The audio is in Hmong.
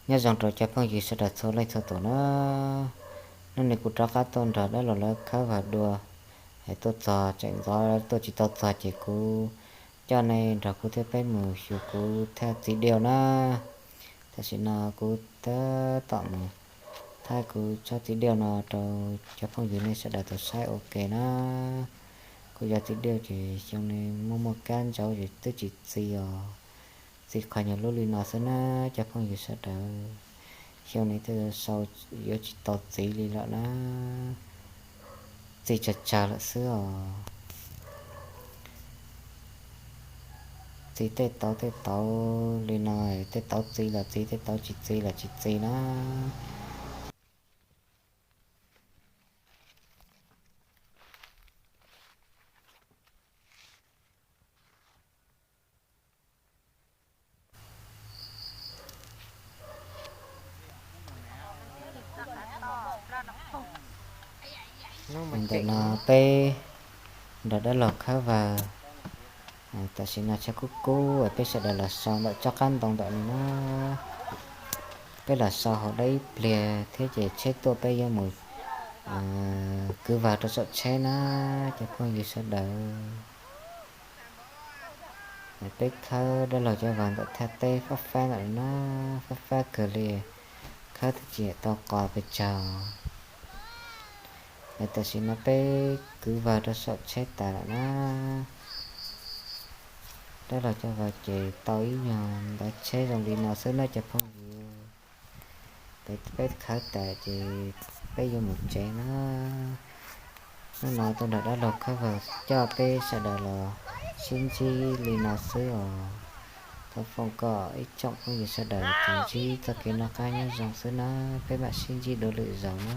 Nyob zoo rau cov phooj ywg sawv daws txhua leej txhua tus na. Hnub no kuv rov qab tuaj nrog dab laug lawv khawb vawg dua, es tuaj txog tseem ntxov tuaj tsis tau txog ces kuv coj nej nrog kuv thiab peb mus xyuas kuv thaj txiv diaj na. Tam sim no kuv tab tom mus thaj kuv tsob txiv diaj no rau cov phooj ywg nej sawv daws tau saib ua ke na. Kuv cov txiv diaj ces xyoo no muaj muaj kab ntsaub ces twb tsis txi os, txi qhov nyuag lub li no xwb na cov phooj ywg sawv daws. Xyoo no tej zaum sau yuav tsis tau txiv li lawm na, txi tsawg tsawg lawm xwb os. Txi tej tauv tej tauv li no, tej tauv txi los txi, tej tauv tsis txi los tsis txi na. Ntawm no peb nrog dab laug khawb vawg, tam sim no tshav kub kub peb sawv daws los so ntawm tsob qab ntoo ntawm no na. Peb los so hauv dab ib pliag thiab ces tsheb tuaj peb yuav mus kwv vawg rau saum tsheb na cov phooj ywg sawv daws. Peb khawb dab laug cov vawg ntawm thaj teb fab fab ntawm no na, fab fab kawg li, khawb twb tsis tau qos pes tsawg. Tam sim no peb kwv vawg rau saum tsheb tas lawm na. Dab laug cov vawg ces tau ib nyuag ntawv tsheb zoo li no xwb na cov phooj ywg. Peb khawb tas ces peb yuav mus tsev na. Hnub no tuaj nrog dab laug khawb vawg coj peb sawv daws los sib ntsib li no xwb os. Thov foom kom ib tsoom phooj ywg sawv daws tsuas ntsib txoj kev noj qab nyob zoo xwb na, peb mam sib ntsib dua lwm zaus na.